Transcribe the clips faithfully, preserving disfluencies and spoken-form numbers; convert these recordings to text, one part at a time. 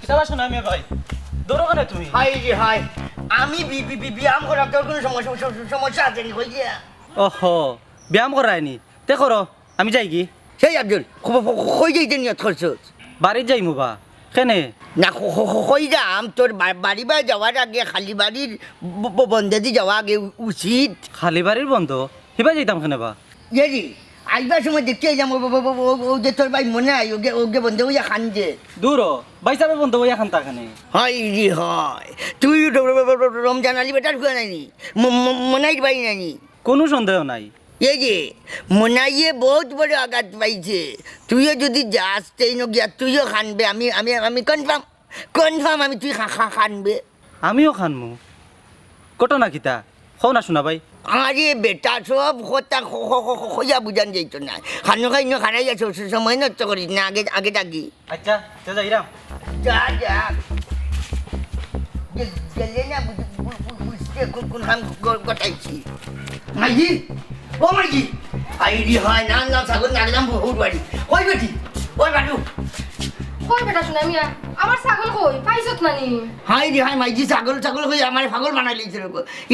কিতা বা সোনা মিয়া ভাই, ধরো কেনে তুমি? হায় রে হায়, আমি বি-, বি-, বি-, ব্যায়াম করা তোর কোনো সমস্যা, সম-, সম-, সমস্যা আছে নি? কই গিয়া? ওহো, ব্যায়াম করায়নি? তে করো, আমি যাইগি। সেই আব্দুল, ক-, ক-, ক-, কই যাইতে নিয়ত করছস? বাড়িত যাইমু বা। কেনে? না, ক-, ক-, ক-, কই যাম? তোর বা-, বাড়ি বা যাওয়ার আগে খালি বাড়ির ব-, ব-, বন্দেদি যাওয়া আগে উ-, উচিত। খালি বাড়ির বন্দ? হিবায় যাইতাম কেনে বা? এ রে, আইবার সময় দেখতে আইলাম, ও, ও, ও, ও, ও যে তোর ভাই মনাই, ওগে, ওগে বন্দ অইয়া কান্দে। দূর হ, ভাইসাবে বন্দ অইয়া কান্দতা কেনে? হায় রে হায়, তুই র-, র-, র-, র-, রমজান আলী বেটার ফুয়া নায়নি? ম-, ম-, মনাইর ভাই নায়নি? কোনো সন্দেহ নাই। এই যে, মনাইয়ে বহুত বড় আঘাত পাইছে, তুইও যদি যাস, তেইনো গিয়া তুইও কানবে, আমি, আমি, আমি confirm, confirm আমি তুই কা-, কা-, কানবে। আমিও কানমু। ঘটনা কিতা? কও না সোনা ভাই। আরে বেটা, সব কথা ক-, ক-, ক-, ক-, কইয়া বুঝান যাইতো না। খানো খাইনো খারাই আছে, স-, সময় নষ্ট করিস না, আগে, আগে থাকি। আচ্ছা, তে যাইরাম। যা, যা। গে-, গেলে না বুঝ-, বু-, বু-, বুঝতে কোন, কোন কাম গ-, গটাইছি। মাইজি, ও মাইজি। আই রে হায়, না, না, ছাগল না গেলাম বউর বাড়ি। কই বেটি? ওই বাটু। কই বেটা সোনা মিয়া, আমার ছাগল কই? পাইছত না নি? হায় রে হায়, মাইজি ছাগল, ছাগল কই আমারে পাগল বানাইলিছে রে।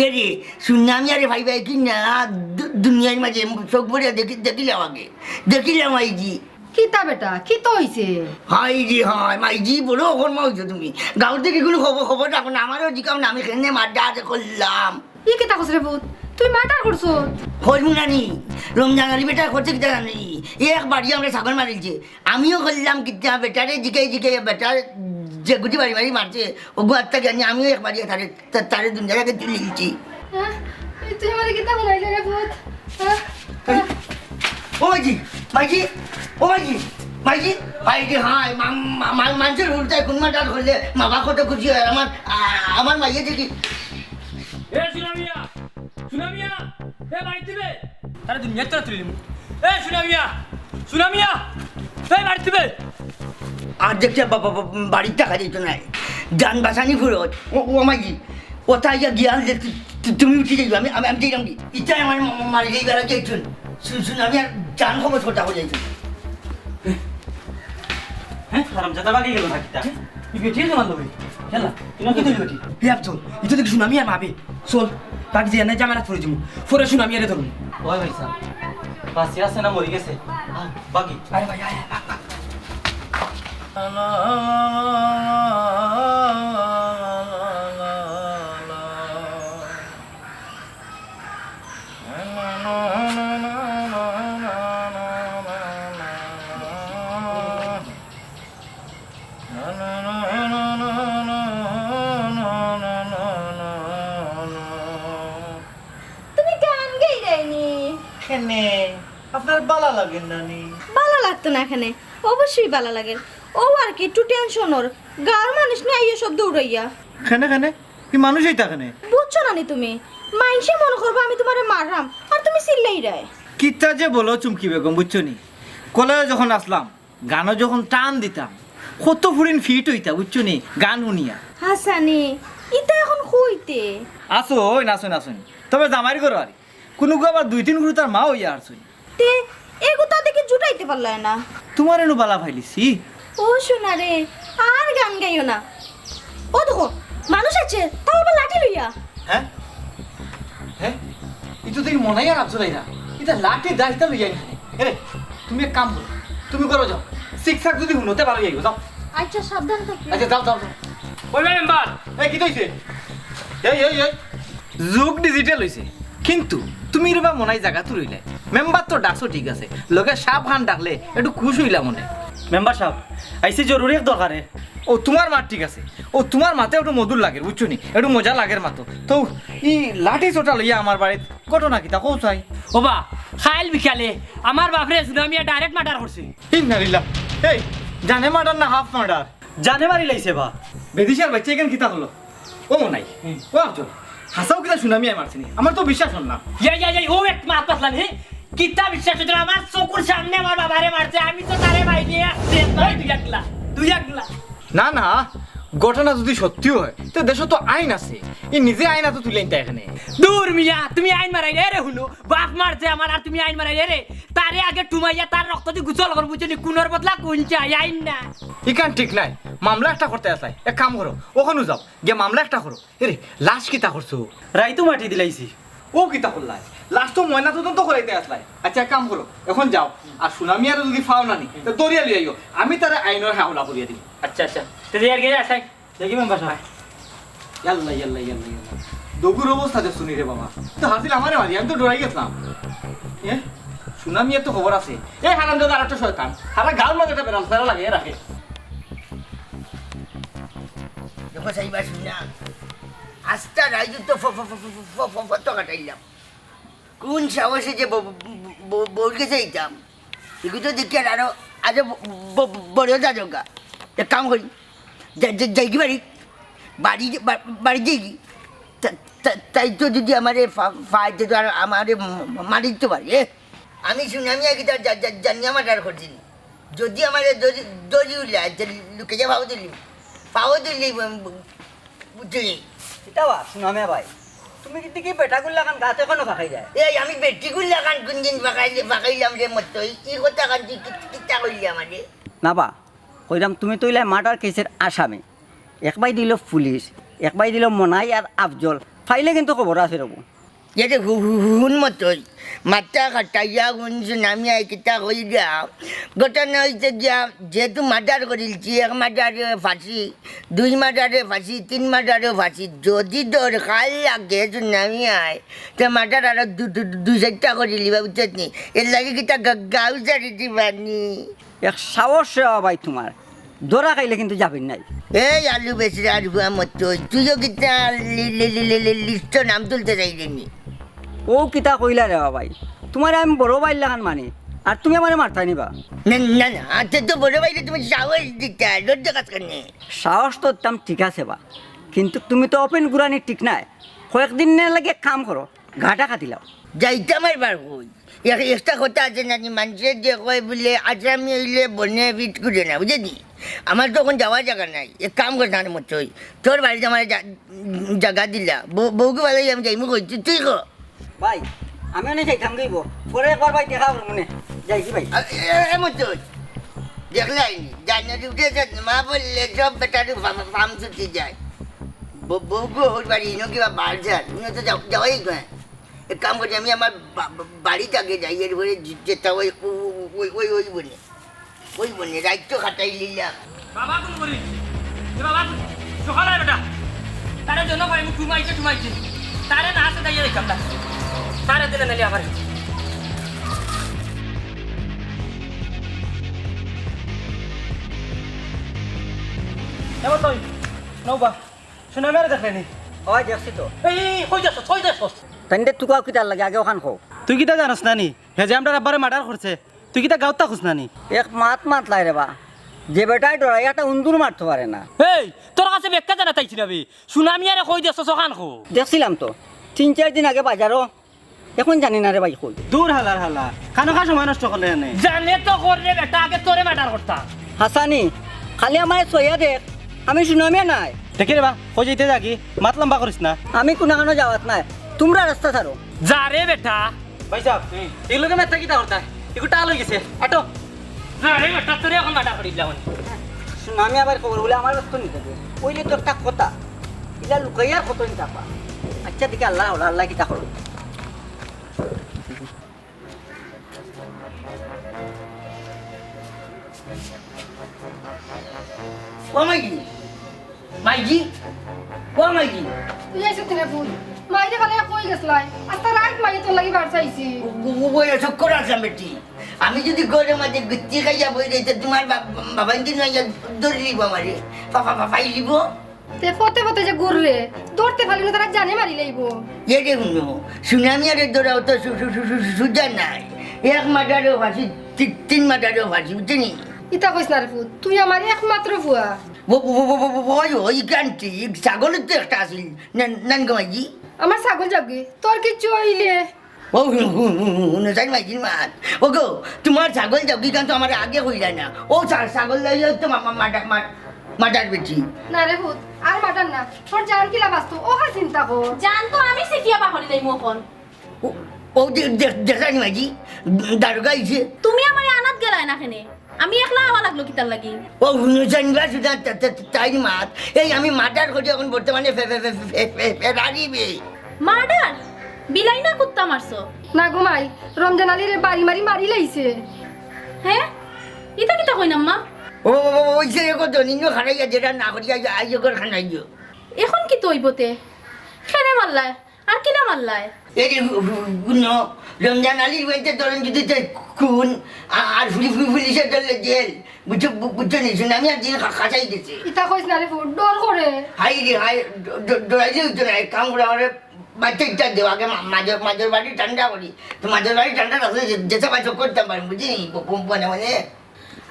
এ রে, সোনা মিয়ারে ভাই ভাই কি না, দু-, দুনিয়ার মাঝে চোখ ভরিয়া দেখি, দেখিলাম আগে। দেখিলাম মাইজি। কিতা বেটা, কিতা অইছে? হায় রে হায়, মাইজি বড় অকর্মা অইছো তুমি। গাঁওর থাকি কোনো খবর, খবর রাখো না, আমারেও জিকাও না, আমি কেনে মার্ডার করলাম। ই কিতা কস রে পুত? তুই মার্ডার করছস? কইমু না নি, রমজান আলী বেটায় করছে কিতা জানো নি? এক বাড়ি আমরা ছাগল মারিলছে। আমিও করলাম কিতা, বেটারে জিকাই জিকাই বেটার যে গুটি বাড়ি বাড়ি মারছে, ওগু আত্মা জ্ঞানী, আমিও এক বাড়ি তারে তা-, তারে দুনিয়ার আগে তুলিলছি। হ্যাঁ? এই তুই আমারে কিতা বানাইলে রে পুত? হ্যাঁ? হ্যাঁ? ও মাইজি, মাইজি, ও মাইজি, মাইজি, হায় রে হায়, মা-, মা-, মা-, মানুষের উল্টায় কোন মার্ডার করলে মা বাপ কত খুশি হয়। আমার, আ-, আমার মাইয়ে দেখি। এ সুনামিয়া, সুনামিয়া, এ বাড়িত আইবে। তারে দুনিয়ার তরে তুলিলিমু। এ সুনামিয়া, সুনামিয়া, এ বাড়িত আইবে। আর দেখতে বা-, বা-, বা-, বাড়িত থাকা যাইতো নায়। জান বাঁচানি ফুরত। ও, ও মাইজি, ও তাই গিয়া গিয়া আনলে তু-, তু-, তুমি উঠি যাইবা, আমি, আমি, আমি যাইলাম কি? ইচ্ছা আমার মা-, মা-, মারি যাইবার আগে একজন। শুন, শুন, আমি আর জান খবর কথা হয়ে যাইছি। হ্যাঁ, হারামজাদা বাকি গেল না কিতা? এই বেটি তো বান্ধবী। খেলা, তুমি কি তুই বেটি? হে আফজল, ইতো দেখি সুনামি আর মাপে। চল, বাকি যে এনে ঝামেলা করে দিমু। পরে সুনামি আরে ধরুন। ওই ভাই সাহেব, বাঁচি আছে না মরি গেছে? আহ, বাকি। আরে ভাই, আয়, আয়, বাক, বাক। তুমি গান গাইরায়নি? কেনে? আপনার বালা লাগে না নি? বালা লাগতো না কেনে? অবশ্যই বালা লাগে। ও আর কি, একটু টেনশন ওর। গাঁর মানুষ নিয়া আইয়া সব দৌড়াইয়া। কেনে, কেনে? কি মানুষ এইটা কেনে? বুঝছো না নি তুমি? মাইনষে মনে করবো আমি তোমারে মাররাম, আর তুমি চিল্লাইরায়। কিতা যে বলো চুমকি বেগম, বুঝছো নি? কলেজে যখন আসলাম, গানো যখন টান দিতাম, কত ফুরিন ফিট হইতা, বুঝছো নি? গান শুনিয়া। হাসানি, ইতা এখন কইতে? আসো, ওই নাচো, নাচো নি। তবে জামাইর ঘরো আরি। কুনুগু আবার দুই তিন গুরু তার মা হইয়া হারছইন। তে, এগু তো দেখি জুটাইতে পারলায় না। তোমার এনু বালা পাইলিছি। ও সোনা রে, আর গান গাইও না। ও দেখো, মানুষ আছে, তাও আবার লাঠি লইয়া। হ্যাঁ? হ্যাঁ? ইতো দেখি মনাই আর আফজল আইরা। ইতা লাঠি দাইতা লইয়া আইন। এরে, তুমি এক কাম করো। তুমি করো যাও। ঠিকঠাক যদি হুনো, তে ভালো যাইবো, যাও। আচ্ছা, সাবধান থাকি। আচ্ছা, যাও, যাও, যাও। ওই মেম্বার। এই, কি হইছে? এই, এই, এই। যুগ ডিজিটাল হইছে, কিন্তু তুমি রে বা মনাই জাগাত রইলে। মেম্বার তো ডাকছো ঠিক আছে, লগে সাব খান ডাকলে একটু খুশ হইলাম মনে। মেম্বার সাব, আইছি জরুরি এক দরকারে। ও, তোমার মাত ঠিক আছে। ও, তোমার মাতে একটু মধুর লাগের, বুঝছো নি? একটু মজা লাগের মাতো। তো, ই লাঠি সোটা লইয়া আমার বাড়িত ঘটনা কিতা কও চাই? ওবা, কাইল বিকালে আমার বাপরে সুনামিয়ে direct murder করছে। ইন্না লিল্লাহ। এই, জানে murder না half murder? জানে মারি লাইছে বা। বেদিশার বাচ্চা এখান কিতা হলো? ও নাই। হুম। ও আফজল, হাসাও কিতা সুনামিয়ে মারছে নি? আমার তো বিশ্বাস হল না। ইয়া, ইয়া, ইয়া, ও এক মাত পাতলাম, হে? কিতা বিশ্বাস হইতো না? আমার চকুর সামনে আমার বাবারে মারছে, আমি তো তারে বাইরে আসছে, ভাই, দুই একলা, দুই একলা। না, না, ঘটনা যদি সত্যি হয়, তে দেশো তো আইন আছে। ই নিজে আইন আতো তুলে আনতা এখানে। দূর মিয়া, তুমি আইন মারাইরে রে হুনো, বাপ মারছে আমার আর তুমি আইন মারাইরে রে। তারে আগে ঠুমাইয়া তার রক্ত দি গোসল করবো, বুঝছো নি? কুনর বদলা কুন চাই, আইন না। ইখান ঠিক নাই, মামলা একটা করতে আসলাই। এক কাম করো, ওখানো যাও, গিয়া মামলা একটা করো। এরে, লাশ কিতা করছো? রাইতো মাটি দিলাইছি। ও কিতা করলাই? লাশ তো ময়না তদন্ত করাইতে আসলাই। আচ্ছা, এক কাম করো, এখন যাও। আর সুনামিয়ারে যদি পাও না নি, তে ধরিয়া লই আইও। আমি তারে আইনর হাওলা করিয়া দিমু। আচ্ছা, আচ্ছা। তে যাই আর কি, আচ্ছা। দেখি মেম্বার সাব। ইয়াল্লা, ইয়াল্লা, ইয়াল্লা, ইয়াল্লা। দগুর অবস্থা দেখছো নি রে বাবা। তো হাসিল আমারে মারি, আমি তো ডরাই গেছিলাম। এ? সুনামিয়ার তো খবর আছে। এ হারামজাদা আর একটা শয়তান। হারা গাঁর মাঝে একটা বেড়াল ফেরা লাগিয়া রাখে। দেখো সাইবা সুনা, আস্তা রাইজু তো ফ-, ফ-, ফ-, ফ-, ফ-, ফ-, ফ-, তো কাটাইলাম। কোন সাহসে যে ব-, ব-, ব-, বউর গেছে যাইতাম? এগু তো দেখি আর আরো, আরো ব-, ব-, বড় দাদকা। এক কাম করি, যা-, যা-, যাই কি বাড়ি? বাড়ি যে-, বা-, বাড়ি যাই কি? তা-, তা-, তাই তো যদি আমারে ফা-, ফাইতে তো আর আমারে ম-, ম-, মারিত পারে, এ? আমি সুনামিয়া কিতা জা-, জা-, জানিয়া murder করছি নি। যদি আমারে ধরি, ধরি উল্লা, যে লুকে যে ফাও দিলি, ফাও দিলি, উম, বুঝলি? কিতা বা, সুনামিয়া ভাই, তুমি কিন্তু কি বেটাগুর লাখান গাত এখনো ফাঁকাই যায়? এই, আমি বেটিগুর লাখান কোনদিন ফাঁকাইলে, ফাঁকাইলাম রে মতো? এই, এই কথা কান তুই কি-, কিতা কইলি আমারে? না বা, কইলাম তুমি তো ইলা murder case-এর আসামি। এক বাই দিল পুলিশ, এক বাই দিল মনাই আর আফজল। ফাইলে কিন্তু খবর আছে রবো। এরে হু-, হু-, হু-, হুন মতই, মাথা খাটাইয়া হুন সুনামিয়ায় কিতা কইরা। ঘটনা হইছে গিয়া, যেহেতু murder করিলছি, এক murder-এ ফাঁসি, দুই murder-এ ফাঁসি, তিন murder-এ ফাঁসি। যদি দরকার লাগে সুনামিয়ায়, তে murder আরো দু-, দু-, দু-, দুই চাইরটা করিলিবা, বুঝছত নি? এর লাগি কিতা গা-, গাউ ছাড়ি দিবানি? এক সাহস রে বাবা ভাই তোমার, ধরা খাইলে কিন্তু যাবির নাই। এই আলু বেচরার ফুয়া মতই, তুইও কিতা লি-, লি-, list-ও নাম তুলতে চাইরে নি? ও কিতা কইলা রে বাবা ভাই, তোমারে আমি বড় ভাইর লাখান মানি, আর তুমি আমারে মারতায় নি বা? না, না, না, আতে তো বড় ভাইরে তুমি সাহস দিতা, ডর দেখাছ কেনে? সাহস তো দিতাম ঠিক আছে বা, কিন্তু তুমি তো open গুরানি ঠিক নায়। কয়েকদিন নে লাগে কাম করো, গাটা কাটিলাও। যাইতাম আর বার কই? এক-, একটা কথা আছে নানি, মানষে যে কয় বুলে, আসামি অইলে বনে ফিট করে না, বুঝছনি? আমার তো অখন যাওয়ার জাগা নাই। এক কাম কর না রে মতই, তোর বাড়িত আমারে জা-, জাগা দিলা, বউ-, বউগু বালাই আমি যাইমু কই, তুই, তুই ক। ভাই, আমি অনে যাইতাম গিব, পরে একবার ভাই দেখা করমু নে, যাই কি ভাই? আ, এ, এ, এ মতই, দেখলায়নি, জানুয়ারি উঠে যাচ্ছে, মা বললে সব বেটার ফা-, ফা-, ফার্ম ছুটি যায়। ব-, বউগু ওর বাড়ি, ইনো কিবা বার যার, ইনো তো যাও-, যাওয়াই যায়। এক কাম করি, আমি আমার বা-, বা-, বাড়িত আগে যাই, এরপরে যে-, যেটা ওই, ওই, ওই, ওই, ওই বনে, ওই বনে রাইত তো কাটাই লিলাম। বাবা কোন করি? এ বাবা, সকালে বেটা। তারে জন্য ভাই, মুখ ঘুমাইছে, ঘুমাইছে। তারে না আছে, তাই দেখতাম না। তারে দিলে নালি আবার। এবার তুই, নৌবা। সুনামিয়ারে দেখলে নি? ওই দেখছি তো। এই, এই, কই যাস, কই যাস? তাইন দে তুকাও কিতার লাগে আগে অখান কও। তুই কিতা জানোস না নি? হে যে আমরার আব্বারে মার্ডার করছে। তুই কিতা গাউত থাকস না নি? এক মাত মাতলায় রে বা। যে বেটায় ডরাইয়া একটা উন্দুর মারতো পারে না। এই, তোর কাছে ব্যাখ্যা জানাত আইছি না বে। সুনামিয়ারে কই দেখছস অখান কও। দেখছিলাম তো। তিন চাইর দিন আগে বাজারো। অখন জানি না রে ভাই কই। দূর হালার হালা। খানো খা সময় নষ্ট করলে এনে। জানে তো কররে বেটা, আগে তোরে মার্ডার করতা। হাসানি, খালি আমারে ছইয়া দেখ। আমি সুনামিয়া নায়। দেখি রে বা, কই যাইতে যাগি, মাত লম্বা করিস না। আমি কুনাখানো যাওয়াত নায়, তুমরা রাস্তা ছাড়ো। যা রে বেটা। ভাইসাব, ইগুর লগে মাতিয়া কিতা করতায়? ইগু টাল অইগেছে, আটো। যা রে বেটা, তোরে অখন মার্ডার করি দিলাম। সুনামিয়া ভাইর খবর বুলে আমার কাছ থনে নিতে দে। অইলে তো একটা কথা, ইলা লুকাইয়া আর কতদিন থাকবা? আইচ্ছা, দেখি আল্লাহ, আল্লাহ, আল্লাহ কিতা করো। ও মাইজি, মাইজি, ও মাইজি। তুই আইছস নি রে ফুত? মাইরে ফালাইয়া কই গেছলায়? আস্তা রাইত মাইয়ে তোর লাগি বার চাইছি। ও, ও, ও, ওই চক্কর আছে বেটি। আমি যদি ঘরর মাঝে গুত্তি খাইয়া বই রই, তে তুমার বা-, বাবাইন্তে নু আইয়া ধরি লিবো আমারে। ফা-, ফা-, ফা-, ফাই লিবো। তে পথে পথে যে ঘুররে, ধরতে পারলে না, তারা জানে মারি লাইবো। এ রে হুনো, সুনামিয়ারে ধরাও তো সু-, সু-, সু-, সু-, সু-, সুজা নায়। এক মার্ডারেও ফাঁসি, তি-, তিন মার্ডারেও ফাঁসি, বুঝছনি? ইতা কইস না রে ফুত, তুই আমার একমাত্র ফুয়া। ও, ও, ওই, ওই, ওই, ওই গানটি, ছাগলর তো একটা আছিল। না, নান গো মাইজি। আমার ছাগল যাউগি, তোর কিচ্ছু অইলে। ও হু, হু, হু, হু, হুনো চাইন মাইজির মাত। ও গো, তুমার ছাগল যাউগি কান তো আমারে আগে কইলায় না। ও ছা-, ছাগল লইয়া তো মা-, মা-, মার্ডার, মার-, মার্ডার বেটি। না রে ফুত, আর মার্ডার না। তোর জান কিলা বাঁচতো, অখান চিন্তা কর। জান তো আমি ছিটিয়া পাহরি যাইমু অখন। ও, ও দে-, দে-, দেখছনি মাইজি, দারোগা আইছে। তুমি আমারে আনাত গেলায় না কেনে? আমি একলা আওয়া লাগলো কিতার লাগি? ও হুনো চাইন বা সুজা তা-, তা-, তাইর মাত। এই আমি মার্ডার করি অখন বর্তমানে ফে-, ফে-, ফে-, ফে-, ফে-, ফেরারি বে। মার্ডার? বিলাই না কুত্তা মারছো? না গো মাই, রমজান আলীরে বাড়ি মারি মারি লাইছে। হে? ইতা কিতা কইন আম্মা? ও, ও, ও, ওই যে এগো দনিন্য খাড়াইয়া যেটা না করিয়া আইজ, আইজ এগোর খানাইও। অখন কিতা অইবো তে? কেনে মারলায়? আর কিলা মারলায়? এই যে হু-, হু-, হুনো, রমজান আলীর বাড়িতে ধরইন যদি তে খুন, আ-, আর ফুলি-, ফুলি-, পুলিশে ধরলে জেল। বুঝছো, বু-, বুঝছো নি? সুনামিয়ার দিন খা-, খাসাই গেছে। ইতা কইস না রে ফুত, ডর করে। হায় রে হায়, ড-, ড-, ডরাইলে অইতো না, এক কাম করো, আমারে বাচ্চা ইচ্ছা দেও, আগে মা-, মাজর, মাজর বাড়ি ঠান্ডা করি। তো মাজর বাড়ি ঠান্ডা রাখলে যে-, যেতা বাই চোখ করতাম পারি, বুঝি? ব-, ব-, মনে মনে।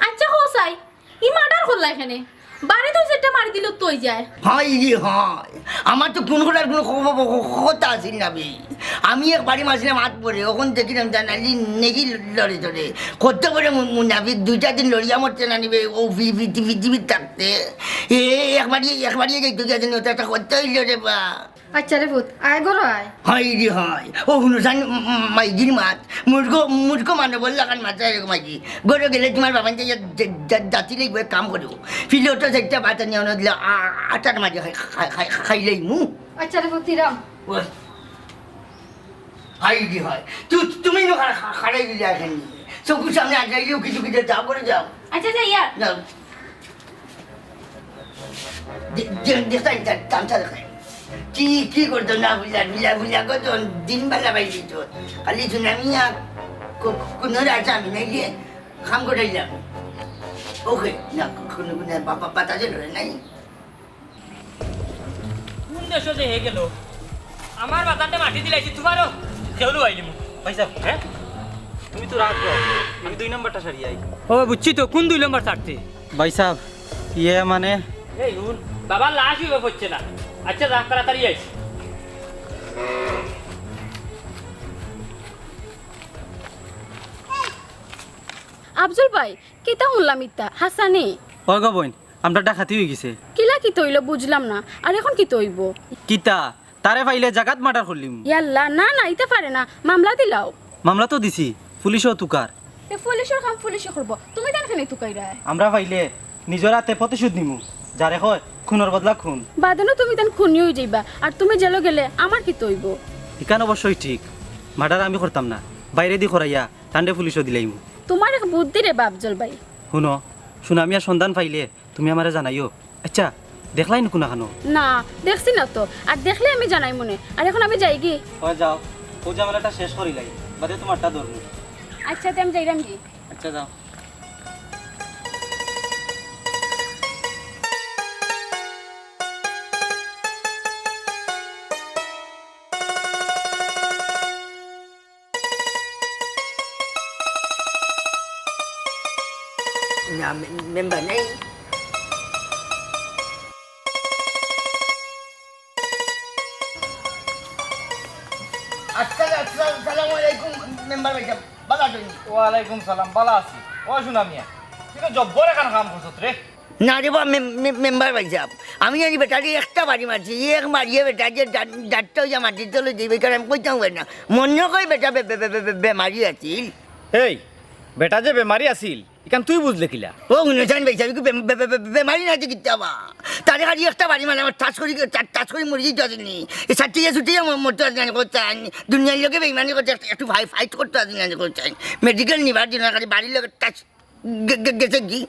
আইচ্ছা, কও চাই, ই মার্ডার করলায় কেনে? বাড়িত যেটা মারি দিলে তো অই যায়। হায় রে হায়, আমার তো খুন করার কুনু খ-, খ-, খ-, খ-, কথা আছিল না বে। আমি এক বাড়ি মারছিলাম আত পরে, অখন দেখিলাম জানালি নেগি লড়ে চড়ে। কত বড় মু-, মুনাফিক, দুইটা দিন লড়িয়া মরতে না নিবে, ও পৃ-, পৃ-, পৃথিবীত থাকতে। এ, এক বাড়ি, এক বাড়ি যাইতো গিয়া জানি, ওটা একটা করতে অইল রে বা। আইচ্ছা রে ফুত, আয় ঘরো আয়। হায় রে হায়। ও হুনো চাইন, উম, উম, মাইজির মাত। মূর্খ, মূর্খ মানবর লাখান মাতরায় রে মাইজি। ঘরো গেলে তুমার বাবাইন্তে যে, যে, যে, জাতি লাগবো, এক কাম করো। প্লেটো চাইরটা ভাত আনিয়া অনো দিলে, আ-, আটার মাঝে খাই, খাই, খাই, খাইলাইমু। আইচ্ছা রে ফুত, দিরাম। ওই। হায় রে হায়। তু-, তুমি নু খা-, খা-, খাড়াই দিলে এখানে। চকুর সামনে আটকাইলেও কিছু কিছু যাও করে যাও। আইচ্ছা, যাই আর। যাও। দে-, দে-, দেখতাম, তা-, তামসা দেখায়। কি, কি করতো না বুঝলা, বুঝলা, বুঝলা, কত দিন বালা বাইলি তো। খালি সুনামি আর কো-, কোনো রাজা আমি নাই যে কাম করাইলাম। ওকে, না, কোনো, কোনো বাবা পাতা চলে নাই। কোন দেশো যে হে গেল? আমার বাজারটা মাটি দিলাইছি, তুমারও খেউলু আইলিমু। ভাইসাব, হ্যাঁ? তুমি তো রাগ করো, আমি দুই নাম্বারটা সারি আই। ও, বুঝছি তো, কোন দুই নাম্বার ছাড়তে? ভাইসাব, ইয়ে মানে এই হুন, বাবার লাশ অইবো পড়ছে না। আইচ্ছা, যা, তাড়াতাড়ি আইস। আফজল ভাই, কিতা হুনলাম ইতা? হাছানি? ওই গো বইন, আমরা ডাকাতি অইগেছে। কিলা কিতা অইলো বুঝলাম না, আর এখন কিতা অইবো? কিতা? তারে পাইলে জাগাত মার্ডার করলিমু। ইয়াল্লা, না না, ইতা পারে না, মামলা দিলাও। মামলা তো দিছি, পুলিশও তুকার। তে পুলিশর কাম পুলিশে করবো, তুমি তান কেনে তুকাইরায়? আমরা পাইলে নিজর আতে প্রতিশোধ নিমু, যারে কয় খুনর বদলা খুন। বাদে নু তুমি তান খুনি অইযাইবা, আর তুমি জেলো গেলে আমার কিতা অইবো? ইখান অবশ্যই ঠিক, মার্ডার আমি করতাম না, বাইরেদি করাইয়া তানরে পুলিশো দিলাইমু। তুমার এক বুদ্ধি রে বা আফজল ভাই। হুনো, সুনামিয়ার সন্ধান পাইলে তুমি আমারে জানাইও। আইচ্ছা, দেখলায় নি কুনাখানো? না, দেখছি না তো। আর দেখলে আমি জানাইমুনে। আর এখন আমি যাইগি। অয় যাও, অউ ঝামেলাটা শেষ করিলাই, বাদে তুমারটা ধরমু। আইচ্ছা, তে আমি যাইরামগি। আইচ্ছা, যাও। না, মে-, মেম্বার নাই। আসসালা-, আসসালা-, আসসালামু আলাইকুম, মেম্বার ভাইসাব, ভালা আছইন? ওয়ালাইকুম সালাম, ভালা আছি। ও সুনামিয়া, তুই তো জব্বর একখান কাম করছত রে। না রে বা, মেম-, মেম-, মেম্বার ভাইসাব, আমি জানি বেটারে একটা বাড়ি মারছি, এক মারিয়ে বেটা যে ডা-, ডাট্টা অইয়া মাটির তলে দিবে, কারণ আমি কইতাম পারি না। মনো কয় বেটা বে-, বে-, বে-, বে-, বে-, বেমারি আছিল। এই, বেটা যে বেমারি আছিল, ইখান তুই বুঝলে কিলা? ও হুনো চাইন ভাইসাব, ইগু বে-, বে-, বে-, বে-, বেমারি না যে কিতা বা। তারে খালি একটা বাড়ি মারলে আমার ঠাস করি, ঠা-, ঠাস করি মরি যাইতো আছিল নি। এই সাটিয়া সুটিয়া ম-, মরতো আছিল নি, কইতাম। দুনিয়ার লগে বেইমানি করতে একটু, একটু ফাই-, ফাইট করতো আছিল নি, কইতাম। মেডিকেল নিবার দিন খালি বাড়ির লগে ঠাস গে-, গে-, গেছে কি?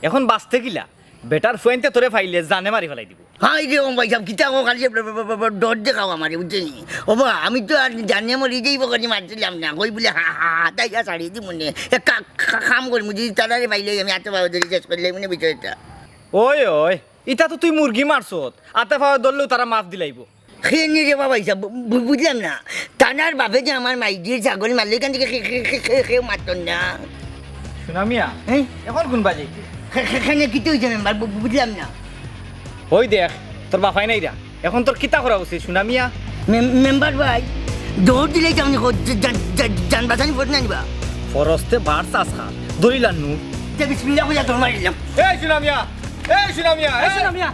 এখন বাঁচতে কিলা? বেটার ফুয়াইন্তে তোরে পাইলে জানে মারি ফালাই দিবো। হায় রে, ও ভাইসাব, কিতা কও খালি ব-, ব-, ব-, ব-, ডর দেখাও আমারে, বুঝছো নি? ও বা, আমি তো আর জানে মরি যাইবো করি মারছিলাম না, কই বুলে, হা, হা, হা, তাই আর ছাড়ি দিমুনে। এক কা-, কা-, কাম করিমু, যদি তারারে পাইলে আমি আতে পাও ধরি শেষ করিলাইমুনে বিষয়টা। ওই, ওই, ইতা তো তুই মুরগি মারছত, আতে পাও ধরলেও তারা মাফ দিলাইবো। কেনে রে বা ভাইসাব, বু-, বু-, বুঝলাম না। তানার বাপে যে আমার মাইজির ছাগল মারলে, ইখান থাকি কে-, কে-, কে-, কে-, কেউ মারতো না। সুনামিয়া, হ্যাঁ? এখন কুন বাজে? কে-, কে-, কেনে কিতা অইছে মেম্বার, বু-, বু-, বুঝলাম না। ওই দেখ, তোর বাফাই নাইরা। এখন তোর কিতা করা উচিত, সুনামিয়া? মেম-, মেম্বার ভাই, দৌড় দিলেই তো আপনি কো-, জা-, জা-, জা-, জান বাঁচানি পড়ে না নিবা। ফরস্তে বার চাষ খা, দলিল আনু। তে বিসমিল্লাহ কইয়া দৌড় মারি দিলাম। এই সুনামিয়া, এই সুনামিয়া, এই এই! সুনামিয়া,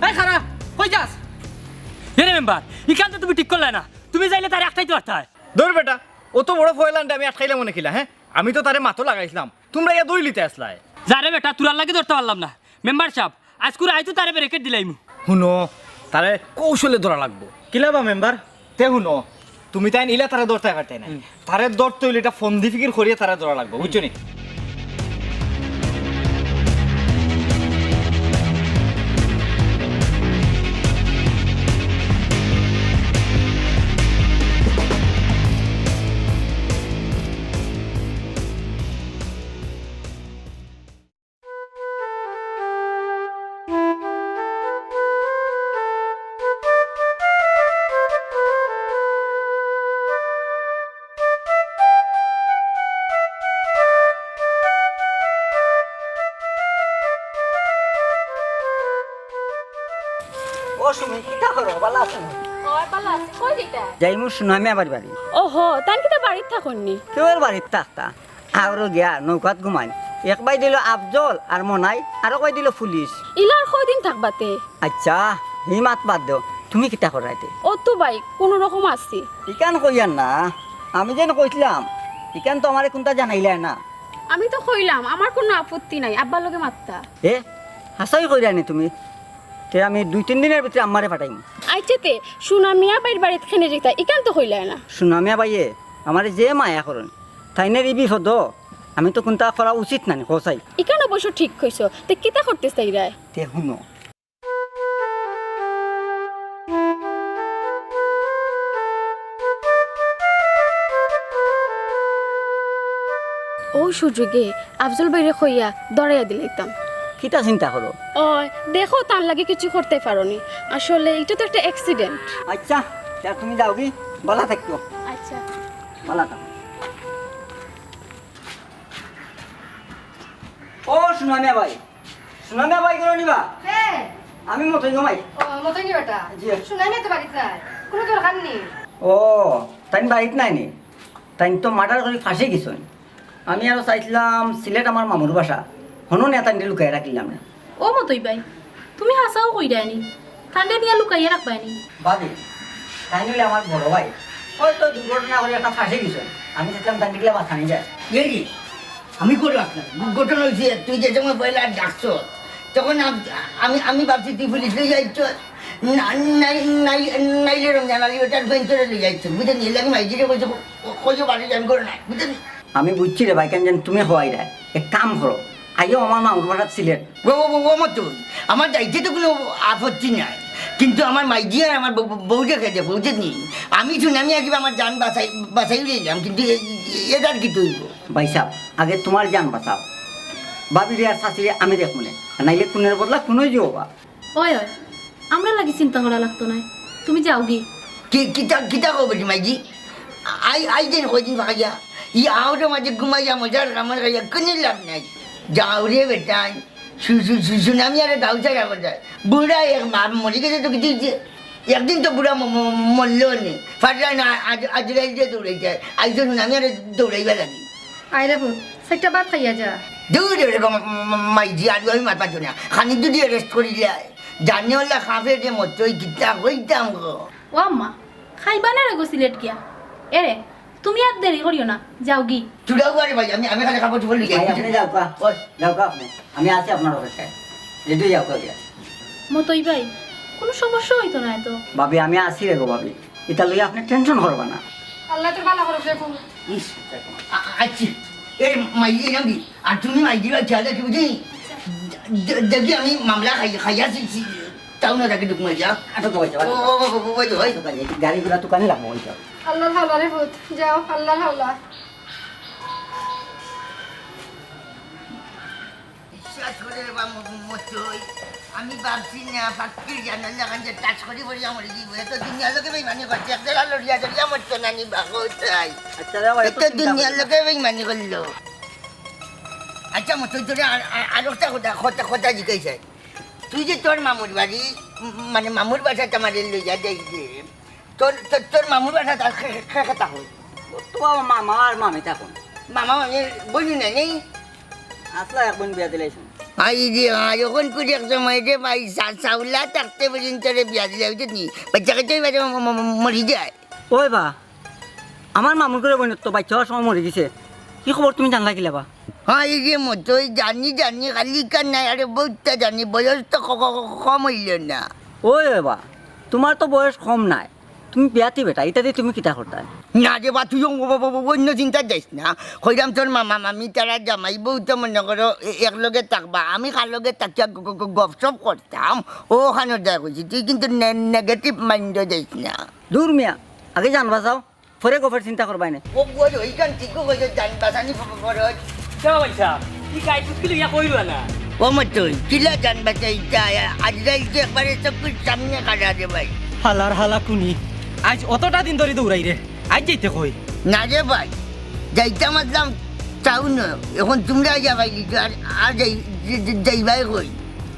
এই খারা, কই যাস? এরে মেম্বার, ইখান তো তুমি ঠিক করলায় না। তুমি যাইলে তারে আটকাইতে পারতায়। দৌড় বেটা, অত বড় ফয়লান্ডে আমি আটকাইলাম মনে কিলা, হ্যাঁ? আমি তো তারে মাতো লাগাইছিলাম, তুমরা ইয়া দৌড় লিতে আসলায়। যারে বেটা, তুরার লাগি ধরতে পারলাম না। মেম্বার সাব, আইজকু রাইতো তারে ব্রেকেট দিলাইমু। হুনো, তারে কৌশলে ধরা লাগবো। কিলা বা মেম্বার? তে হুনো, তুমি তাইন ইলা তারে ধরতায় পারতায় নায়। হুম। তারে ধরতে অইলে ইটা ফন্দি ফিকির করিয়া তারে ধরা লাগবো, বুঝছো নি? ও সুমি, কিতা করো? ভালা আছো নি? অয়, ভালা আছি। কই যাইতায়? যাইমু সুনামিয়া ভাইর বাড়ি। ওহো, তাইন কিতা বাড়িত থাকইন নি? কেউর বাড়িত থাকতা? আরো গিয়া নৌকাত ঘুমাইন। এক বাই দিল আফজল আর মনাই, আরো বাই দিল পুলিশ। ইলা আর কয়দিন থাকবা তে? আইচ্ছা, হি মাত বাদ দেও, তুমি কিতা কররায় তে? অতো ভাই, কুনু রকম আছি। ইখান কইয়ার না, আমি যেন কইছলাম, ইখান তো আমারে কুন্তা জানাইলায় না। আমি তো কইলাম, আমার কুনু আপত্তি নাই, আব্বার লগে মাততা। এ, হাছাউ কইরায় নি তুমি? তে আমি দুই তিন দিনর ভিতরে আম্মারে পাঠাইমু। আইচ্ছা তে, সুনামিয়া ভাইর বাড়িত কেনে যাইতায়, ইখান তো কইলায় না। সুনামিয়া ভাইয়ে আমারে যে মায়া করইন, তাইনর ই বিপদো আমি তো কুন্তা করা উচিত নায়, কও চাই। ইখান অবশ্য ঠিক কইছো, তে কিতা করতে চাইরায়? তে হুনো। অউ সুযোগে আফজল ভাইরে কইয়া ধরাইয়া দিলাইতাম। কিতা চিন্তা করো? অয়, দেখো তান লাগি কিছু করতে পারো নি। আসলে ইটা তো একটা accident। আইচ্ছা, তে তুমি যাওগি, ভালা থাকিও। আইচ্ছা। ভালা থাকো। ও সুনামিয়া ভাই, সুনামিয়া ভাই ঘরো নি বা? কে? আমি মতইন গো মাই। ও, মতইন গো বেটা। জি। সুনামিয়া তো বাড়িত নাই। কুনু দরকার নি? ও, তাইন বাড়িত নাই নি? তাইন তো মার্ডার করি ফাঁসি গেছইন। আমি আরো চাইছিলাম সিলেট আমার মামুর বাসা, হনো নিয়া তানরে লুকাইয়া রাখিলাম না। ও মতই ভাই, তুমি হাছাউ কইরায়নি, তানরে নিয়া লুকাইয়া রাখবায়নি। ভাবি, তাইন অইলে আমার বড় ভাই, হয়তো দুর্ঘটনা করি একটা ফাঁসি গেছইন, আমি চাইছিলাম তানরে কিলা বাঁচানি যায়। এই রে, আমি কই রাখলাম, দুর্ঘটনা অইছে, তুই যে সময় পয়লা ডাকছস, তখন আম-, আমি, আমি ভাবছি তুই পুলিশ লইয়া আইছস, না-, নাই-, নাই-, নাইলে রমজান আলী ওটার বেঞ্চরে লইয়া আইছস, বুঝছনি? এর লাগি মাইজিরে কইছি, ক-, কইও বাড়ি আমি করে নাই, বুঝছনি? আমি বুঝছি রে ভাই, কেন যেন তুমি হওয়াই রে। এক কাম করো, আইও আমার মামুর বাসাত সিলেট। ও, ও, ও, ও মতই, আমার যাইতে তো কোনো আপত্তি নাই, কিন্তু আমার মাইজি আর আমার বউ, বউ, বউরে খেতে, বুঝছনি? আমি শুনানি আগে আমার জান বাঁচাই, বাঁচাই রইলাম, কিন্তু এ-, এ-, এটার কি তৈব? ভাই সাহেব, আগে তোমার জান বাঁচাও, ভাবিরে আর শাশুড়ি আমি দেখমুনে, আর নাইলে খুনের বদলা খুনই যাইবা। ওই, ওই, আমরার লাগি চিন্তা করা লাগতো নায়, তুমি যাওগি। কি, কিতা, কিতা কও বেটি মাইজি? আই, আই দিন কয়দিন ফাঁকাইয়া, ই আওরে মাঝে ঘুমাইয়া মজার কামড় খাইয়া কোনো লাভ নাই। যাও রে বেটাই, সু-, সু-, সু-, সুনামি আরে গাউ ছাড়া করে যায়। বুড়া এক বাপ মরি গেছে তো কিছু হইছে? একদিন তো বুড়া ম-, ম-, মরলো নে। ফাটরা না, আজ, আজ রাইল যে দৌড়াইতে, আইজ সুনামি আরে দৌড়াইবা লাগি। আয় রে পুত, সেটা ভাত খাইয়া যা। দূর রে গো, মা-, মা-, মাইজি, আর আমি মাত পাতো না। খানিক যদি রেস্ট করিলে, জানি ওলা খাফে যে মতই কিতা কইতাম গো। ও আম্মা, খাইবা না রে গো সিলেট গিয়া? এরে, তুমি আর দেরি করিও না, যাওগি। চুড়াও আরে ভাই, আমি, আমি খালি কাপড় চোপড় লইয়া ভাই, আপনি যাও কা। ওই। যাও কা আপনি। আমি আছি আপনার অপেক্ষায়। রেডি যাও কা গিয়া। মতই ভাই, কোনো সমস্যা হইতো না তো? ভাবি, আমি আছি রে গো ভাবি। ইতা লইয়া আপনি টেনশন করবা না। আল্লাহ তোর ভালো করুক রে পুত। ইস, আ-, আ-, আচ্ছা। এ, মাইজি নাম দি। আর তুমি মাইজি বা খেয়াল রাখি বুঝি? দে-, দেখি আমি মামলা খাই, খাইয়া আছি, আছি। তাও না তাকে ঢুক মাইজা। আটো তো হইছে, ও, ও, ও, ও, ওই তো, ওই তো। গাড়ি ঘোড়া তো কানে লাগবো, ওই তো। আল্লাহর হাওলা রে পুত, যাও, আল্লাহর হাওলা। বিশ্বাস করে রে বা ম-, ম-, মতই। আমি ভাবছি না, পাখির জানার লাগান যে টাচ করি পড়িয়া মরি দিব। এত দুনিয়ার লোকে বেইমানি করছে, এক জায়গা লড়িয়া চড়িয়া মরতো না নি বা, কোথায়? আচ্ছা, যাও, এত এত চিন্তা দুনিয়ার করো না। লোকে বেইমানি করলো। আচ্ছা, মতই তোরে আর, আর, আর একটা কথা, কথা, কথা জিজ্ঞাসা। তুই যে তোর মামুর বাড়ি, উম, মানে মামুর বাসাত আমারে লইয়া যাইবে, তোর, তোর, তোর মামুর বাসাত আর খে-, খে-, খে-, খে থাকো? ও তো বাবা, মামা আর মামি থাকো। মামা মামির বইন নাই, নেই? আসলা এক বইন বিয়া দিলাইছইন। আই রে, আ, যখন কুড়ি এক সময় রে ভাই, সা-, সাউলা থাকতে বলিন তোরে বিয়া দিলে, বুঝছত নি? বাচ্চা কাচ্চা এবারে ম-, ম-, ম-, মরি যায়। ওই বা, আমার মামুর ঘরর বইনর তো বাইচ্চা অওয়ার সময় মরি গেছে। কি খবর, তুমি জানলা কিলা বা? হ্যাঁ, এই যে মতই জানি, জানি, খালি কার নাই, আরে বউততা জানি, বয়স তো ক-, ক-, ক-, কম অইল না। ওই, ওই বা, তোমার তো বয়স কম নাই, তুমি বিয়াতি বেটা, ইতা দি তুমি কিতা করতায়? না রে বা, তুই অ-, অ-, অ-, অ-, অন্য চিন্তা যাইস না। কইরাম তোর মামা, মামি, তারা জামাই বউ তো মনে করো এ-, একলগে থাকবা, আমি কার লগে থাকিয়া গ-, গ-, গ-, গপসপ করতাম, ও ওখানো যায় কইছি, তুই কিন্তু নে-, নেগেটিভ মাইন্ডো যাইস না। দূর মিয়া, আগে জান বাঁচাও, পরে গফের চিন্তা করবায় নে। ও, ওই, ওইখান ঠিক কইছো, জান বাঁচানি প-, প-, পরে। কেউ বলছা? কি গাই ফুটকি লইয়া কইলো না? ও মতই, কিলা জান বাঁচাইতা, আজ রাইতে একবারে চকুর সামনে কাটা রে ভাই। হালার হালা কুনি, আজ অতটা দিন ধরি দৌড়াই রে, আজ যাইতে কই? না রে ভাই, যাইতাম আছলাম টাউনো, এখন তুমরা আইয়া পাইলিছো, আর, আর যাই-, যাই-, যাইবায় কই?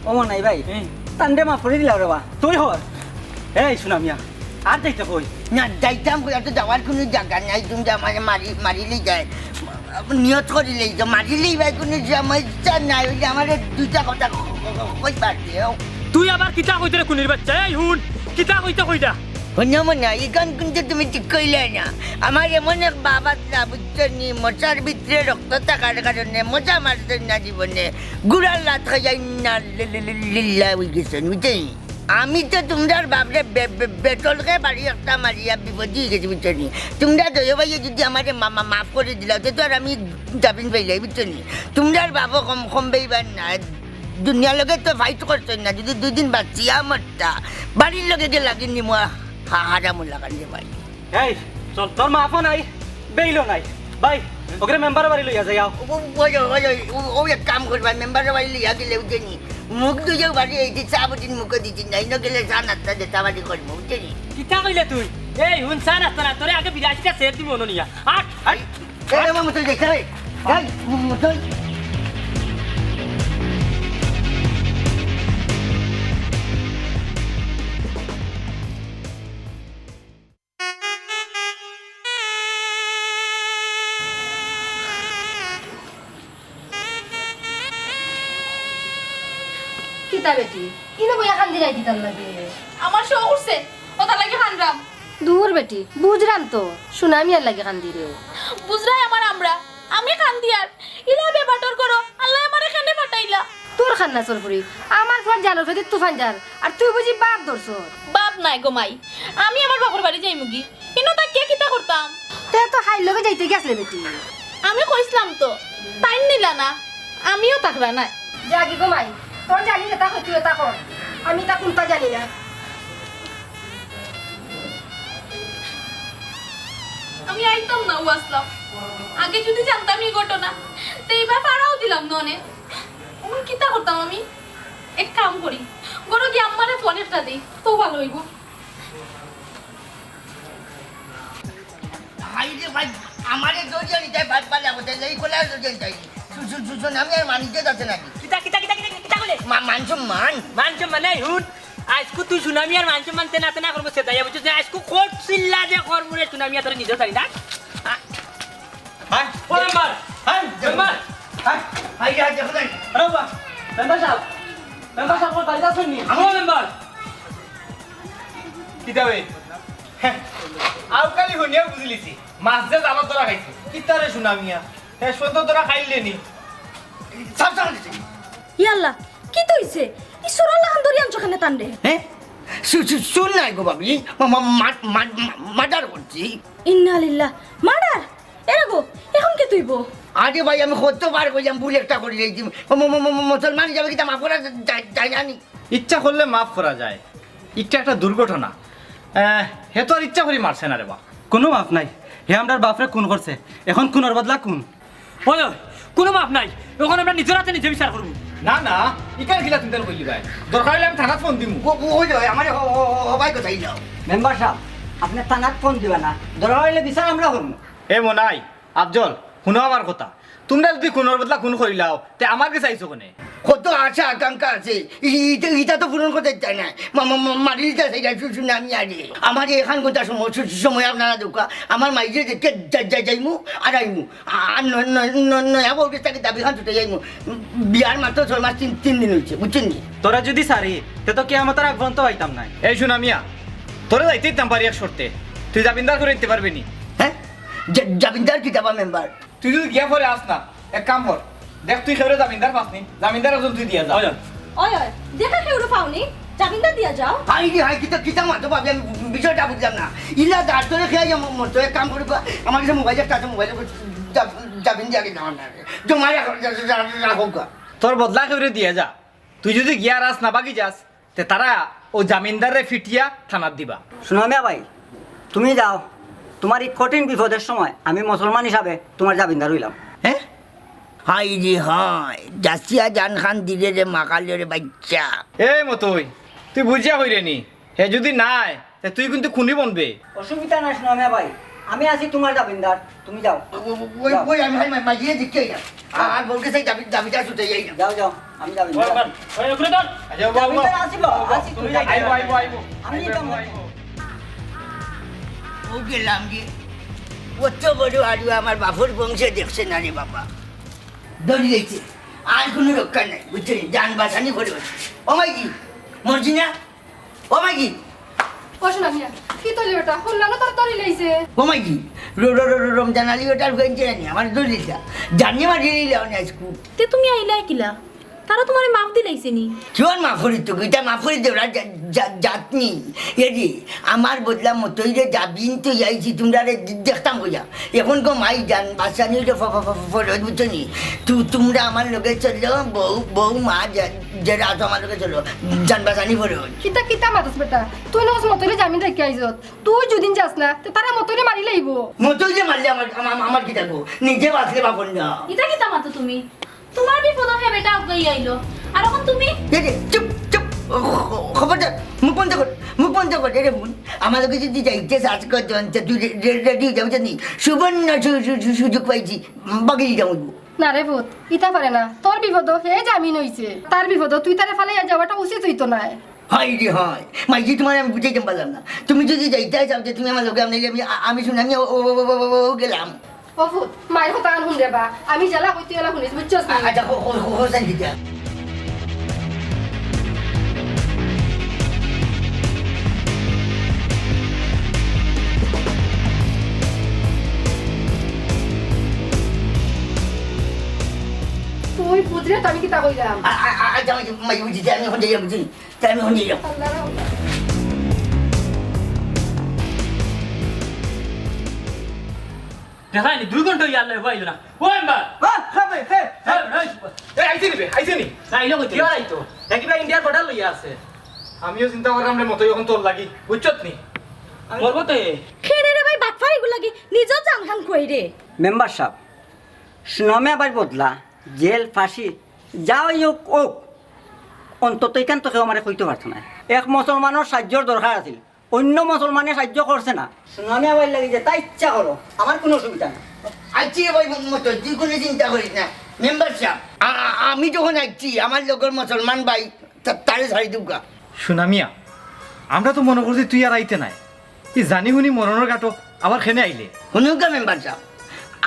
ও মনাই ভাই, হুম। তানরে মাফ করি দিলাও রে বা। তুই হর। এই সুনামিয়া, আর যাইতে কই? না, যাইতাম কই, আর তো যাওয়ার কুনু জাগা নাই, তুমরা আমারে মারি, মারিলি যায়। নিয়ত করিলেই তো মারিলেই ভাই, কুনু সমস্যা নাই, অইলে আমারে দুইটা কথা ক-, ক-, ক-, কইবার দেও। তুই আবার কিতা কইতে রে কুনির বাচ্চা? এই হুন, কিতা কইতে কইরা? হুনো মনাই, ইখান কিন্তু তুমি ঠিক কইলায় না। আমার এমন এক বাপ আছলা, বুঝছো নি, মশার ভিতরে রক্ত থাকার কারণে মশা মারছইন না জীবনে, গুড়ার লাত খাইয়া ইন্না লি-, লি-, লি-, লিল্লাহ অইগেছইন, বুঝছো নি? আমি তো তুমরার বাপরে বে-, বে-, বেটলকে বাড়ি একটা মারিয়া বিপদে অইগেছি, বুঝছো নি? তুমরা দুইও ভাইয়ে যদি আমারে মা-, মা-, মাফ করি দিলাও, তে তো আর আমি জামিন পাইলাই, বুঝছো নি? তুমরার বাপও কম, কম বেইমান না। দুনিয়ার লগে তো ফাইট করছইন না, যদি দুই দিন বাঁচিয়া মরতা, বাড়ির লগে গিয়া লাগি নিমু হা-, হারামুর লাগান রে ভাই। এই, চল, তোর মাফও নাই, বেইলও নাই। ভাই, ওগরে মেম্বারর বাড়ি লইয়া যাইয়াও। ও, ও, ওই, ওই, ওই, ও, ও এক কাম করবা, মেম্বারর বাড়ি লইয়া গেলে উঠে নি। মুখ ধুইয়াও বাড়ি এই যে চা বুটিন মুখে দিছি না, ইনো গেলে চা নাস্তা দে, চা বাড়ি করবো, উঠে নি। কিতা কইলে তুই? এই, হুন চা নাস্তা না, তোরে আগে বিরাশিটা সের দিমু অনো নিয়া। আট, আট। এই, এই, এই, মতই যাইতে রে। এই, মতই। তা বেটি, ইনো বইয়া কান্দিরায় কিতার লাগি? আমার শখ উঠছে, অতার লাগি কান্দরাম। দূর বেটি, বুঝরাম তো, সুনামিয়ার লাগি কান্দিরে। বুঝরায় আমার আমরা, আমি কান্দিয়ার, ইলা বেবাটর করো, আল্লায় আমারে কেনে পাঠাইলা। তোর কান্না চলফুরি, আমার ফুয়ার জানর ফেদি তুফান জার, আর তুই বুঝি বাপ ধরছস? বাপ নায় গো মাই, আমি আমার বাপর বাড়ি যাইমুগি। ইনো থাকিয়া কিতা করতাম? তে তো হাইর লগে যাইতে গেছলে বেটি। আমি কইছলাম তো, তাইন নিলা না, আমিও থাকরা নায়। যাগি গো মাই, তোর জানি যেতা কইতে অতা কর, আমি ইতা কুন্তা জানি না। আমি আইতাম না, ও আসলাম। আগে যদি জানতাম ই ঘটনা, তে ইবার ফাড়াও দিলাম না অনে। অখন কিতা করতাম আমি? এক কাম করি, ঘরো গিয়া আম্মারে ফোন একটা দেই, তো ভালা অইবো। ভাই রে ভাই, আমারে জড়িয়ে নিতে ভাই, পালা কোথায় যাই, কোলা জড়িয়ে নিতে। সু-, সু-, সু-, সুনামি আর মানিজ্য আছে নাকি? কিতা, কিতা, কিতা, কিতা, কিতা বলে? মা-, মান সম্মান। মান সম্মান নাই, হুন। আইজকু তুই সুনামি আর মান সম্মান তেনা তেনা করবো, সে তাই বুঝছো যে আইজকু কোট চিল্লা যে করবো রে সুনামি আর তোর নিজেও জানি না। আ- হাই। ও member, hi, member. Hi, hi, hi, দেখো নাই। আরে বাবা, মেম্বার সাব, মেম্বার সাব, কোথায় যাচ্ছেন নি? ও মেম্বার। কিতা বে? আউকালি হুনিয়া বুঝলিছি, মাছ যে জালত ধরা খাইছে। কিতা রে সুনামিয়া? হে, সত্য ধরা খাইলে নি? সাব সাব দিছে। ইয়াল্লা, কিতা অইছে? ই সুরাল্লা খান ধরি আনছো কেনে তানরে? হ্যাঁ? সু-, সু-, শুন নাই গো ভাবি, মা-, মা-, মা-, মা-, মা-, মার্ডার করছি। ইন্না লিল্লাহ, মার্ডার? এরা গো, এখন কিতা অইবো? আরে ভাই, আমি কতবার কইলাম, ভুল একটা করি যাইছি। ম-, ম-, ম-, ম-, মুসলমান হিসাবে কিতা মাফ করা যায়, যায় না নি? ইচ্ছা করলে মাফ করা যায়, ইটা একটা দুর্ঘটনা। আহ, হে তো আর ইচ্ছা করি মারছে না রে বা। কুনু মাফ নাই, হে আমরার বাফরে খুন করছে, এখন খুনর বদলা খুন। ওই, ওই, কুনু মাফ নাই, এখন আমরা নিজর আতে নিজে বিচার করমু। না, না, ইখান কিলা চিন্তা কইলি ভাই, দরকার অইলে আমি থানাত ফোন দিমু। ও, ও, ওই যে, আমারে হ-, হ-, হ-, হবাই কথাই যাও। মেম্বার সাব, আপনে থানাত ফোন দিবা না, দরকার অইলে বিচার আমরা করমু। এ মনাই, আফজল, হুনো আমার কথা। তুমরা যুদি খুনর বদলা খুন করিলাও, তে আমার গেছে আইছো কেনে? কত আশা আকাঙ্ক্ষা আছে, ই-, ইটা, ইটা তো পূরণ করতে চায় না। মা-, মা-, মা-, মারি দিতে চাই না, শু-, সুনামিয়ারে। আমার এখান ঘন্টা সময়, শু-, সময় আপনারা দেউক্কা। আমার মাইরে দেখে যা-, যা-, যাইমু আর আইমু। আর ন-, ন-, ন-, নয়া বউর গেছ থাকি দাবি খান ছুটে যাইমু। বিয়ার মাত্র ছয় মাস তিন, তিন দিন অইছে, বুঝছইন নি? তোরে যুদি ছাড়ি, তে তো কিয়ামতর আগ পর্যন্ত পাইতাম নায়। এই সুনামিয়া, তোরে যাইতে দিতাম পারি এক শর্তে। তুই জামিনদার করি দিতে পারবে নি? হ্যাঁ? জা-, জামিনদার কিতা বা মেম্বার? তুই যুদি গিয়া পরে আস না, এক কাম কর, দেখ তুই কেউরে জামিনদার পাস নি, জামিনদার একজন তুই দিয়া যা। ওই, ওই, দেখা কেউরে পাও নি, জামিনদার দিয়া যাও। হায় রে হায়, কিতা, কিতা মাতো ভাবি, আমি বিষয়টা বুঝলাম না। ইলা দাঁড় ধরে খেয়ে যা ম-, মরতো, এক কাম করি, আমার কাছে মোবাইল একটা আছে, মোবাইল জা-, জামিন দিয়া গেলাম না। জমা রাখো, রা-, রা-, রা-, রাখো গা। তোর বদলা কেউরে দিয়া যা। তুই যুদি গিয়া রাস না বাগি যাস, তে তারা অউ জামিনদাররে ফিটিয়া থানাত দিবা। সুনামিয়া ভাই, তুমি যাও, তুমার ই কঠিন বিপদর সময় আমি মুসলমান হিসাবে তুমার জামিনদার অইলাম। হ্যাঁ? হায় রে হায়, যাচিয়া জান খান দিলে রে মাকালে রে বাইচ্চা। এ মতই, তুই বুঝিয়া কইরে নি, হে যুদি নায়, তে তুই কিন্তু খুনি বনবে। অসুবিধা নাই সুনামিয়া ভাই, আমি আছি তুমার জামিনদার। তুমি যাও। ও, ও, ও, ওই, যাও। ওই, আমি হাই মা-, মাগিয়ে দিচ্ছি এই না। আর বলকে সেই দাবি, দাবিটা ছুটে যাই না। যাও, যাও, আমি যাবি। ওই, ওই, ওই, ওগুলো ধর। আচ্ছা, বাবু, যাবি তো, আসিব, বাবু, আসি, তুমি তুমি যাও। আইবো, আইবো, আইবো। আমি আইবো, যাবো। আইবো, আইবো। ও গেলাম রে। অত বড় আলু আমার বাপর বংশে দেখছে না রে বাবা। ধরি লইছে। আর কোনো রক্ষা নাই, বুঝছো নি? জান বাঁচানি করে। ও মাইজি, মর্জিনা, ও মাইজি। ও সোনা মিয়া, কিতা অইলো বেটা? হুনলাম না তোরে ধরি লইছে। ও মাইজি, র-, র-, র-, র-, রমজান আলী ওটার হয়েছে জানি, আমার ধরি লইছে। জানি আমার ধরি লইছে অনে আইজকু। তে তুমি আইলায় কিলা? তারা তুমারে মাফ দিলাইছে নি? কিওর মাফ করি তো, ইটা মাফ করি দে, ওরা জা-, জা-, জাতনি। এ রে, আমার বদলা মতই রে জামিন তো আইছি, তুমরারে দে-, দেখতাম কইয়া। এখন গো মাই জান, বাঁচানি অইলে ফ-, ফ-, ফ-, ফরজ, বুঝছো নি? তু-, তুমরা আমার লগে চলো, বউ, বউ, মা, যে, যে রাত আমার লগে চলো, জান বাঁচানি ফরজ। কিতা, কিতা মাতস বেটা? তুই না কস মতইরে জামিন রাখি আইছত। তুই যুদিন যাস না, তে তারা মতইরে মারি লাইবো। মতইরে মারলে আমার, আমার, আমার কিতা গো? নিজে বাঁচলে বাপন না। ইতা কিতা মাতো তুমি? তুমার বিপদো হে বেটা আগুয়াই আইলো। আর এখন তুমি? এ রে, চুপ, চুপ। ও, খ-, খবরদার, মুখ বন্ধ কর, মুখ বন্ধ কর। এ রে বোন, আমার লগে যুদি যাইতে চাস কর, তে তুই রে-, রে-, রেডি অই যা, বুঝছস নি? সুবর্ণ সু-, সু-, সু-, সুযোগ পাইছি, বাগি যাইতাম অইবো। না রে পুত, ইতা পারে না। তোর বিপদো হে জামিন অইছে। তার বিপদো তুই তারে ফালাইয়া যাওয়াটা উচিত অইতো নায়। হায় রে হায়, মাইজি তুমারে আমি বুঝাইতাম পারলাম না। তুমি যুদি যাইতায় চাও যে তুমি আমার লগে, আমি, আমি, আ-, আমি শুনি, আমি ও, ও, ও, ও, ও, ও গেলাম। ও পুত, মাইর কথা আন হুন রে বা। আমি যেলা কই তুই অলা হুনিস, বুঝছস নি? আ-, আচ্ছা, হো-, হো-, হো-, হোসেন দিকে। রে, তো আমি কিতা কইলাম? আ, আ, আ, আ, যাও, যাও, মাই বুঝি, যাও, আমি অখন যাইয়া বুঝি, যাও, আমি অখন যাইয়া। আল্লাহ রে আল্লাহ। দেখায়নি, দুই ঘন্টা অইয়া আল্লাহ আইলো না। ও মেম্বার! হ্যাঁ, হ্যাঁ ভাই, হ্যাঁ। হ্যাঁ, হ্যাঁ। এ, আইছে নি বে, আইছে নি? না, আইলো কইতে। কিয় আইতো? দেখি ভাই, ইন্ডিয়ার বর্ডার লইয়া আছে। আমিও চিন্তা করলাম রে মতই, অখন তোর লাগি, বুঝছত নি? মরবো তো এ। খেরে রে ভাই, বাটপার ইগুর লাগি, নিজেও জান খান কই রে। মেম্বার সাব, সুনামিয়া ভাইর বদলা, জেল, ফাঁসি, যা অউক অউক, অন্তত ইখান তো কেউ আমারে কইতো পারতো নায়। এক মুসলমানর সাহায্যর দরকার আছিল, অইন্য মুসলমানে সাহায্য করছে না। সুনামিয়া ভাইর লাগি যেতা ইচ্ছা করো, আমার কুনু অসুবিধা নাই। আইচ্ছি ভাই, ম-, মতো, তুই কুনু চিন্তা করিস না। মেম্বার সাব, আ-, আ-, আমি যখন আইছি, আমার লগর মুসলমান ভাই, তা-, তারে ছাড়ি দেউক্কা। সুনামিয়া, আমরা তো মনো করছি তুই আর আইতে নায়। ই জানি হুনি মরণর ঘাটো আবার কেনে আইলে? হুনুক্কা মেম্বার সাব,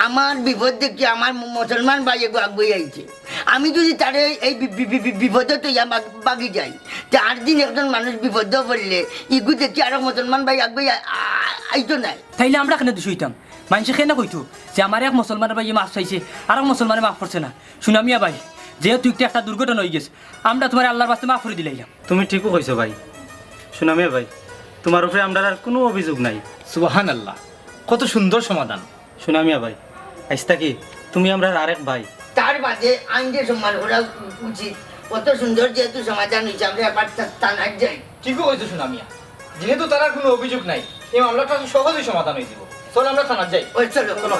আমার বিপদ দেখি আমার মু-, মুসলমান ভাই এগু আগুয়াই আইছে। আমি যুদি তারে এই বি-, বি-, বি-, বি-, বিপদো থইয়া বাগ-, বাগি যাই, তে আর দিন একজন মানুষ বিপদো পড়লে ইগু দেখি আরক মুসলমান ভাই আগুয়াই আ-, আ-, আইতো নায়। তাইলে আমরা কেনে দুষি অইতাম? মাইনষে কেনে কইতো যে আমার এক মুসলমান ভাইয়ে মাফ চাইছে, আরক মুসলমানে মাফ করছে না? সুনামিয়া ভাই, যেহেতু একটা, একটা দুর্ঘটনা অইগেছে, আমরা তুমারে আল্লার ওয়াস্তে মাফ করি দিলাইলাম। তুমি ঠিকউ কইছো ভাই। সুনামিয়া ভাই, তুমার উপরে আমরার আর কুনু অভিযোগ নাই। সুবহানাল্লাহ, কত সুন্দর সমাধান। সুনামিয়া ভাই, আইজ থাকি তুমি আমরার আরেক ভাই। তার বাদে আইন যে সম্মান করা উ-, উচিত। কত সুন্দর যেহেতু সমাধান অইছে, আমরা একবার থা-, থানাত যাই। ঠিকউ কইছো সুনামিয়া, যেহেতু তারার কুনু অভিযোগ নাই, এই মামলাটা সহজেই সমাধান অইযিবো। চল আমরা থানাত যাই। ওই চলো। চলো।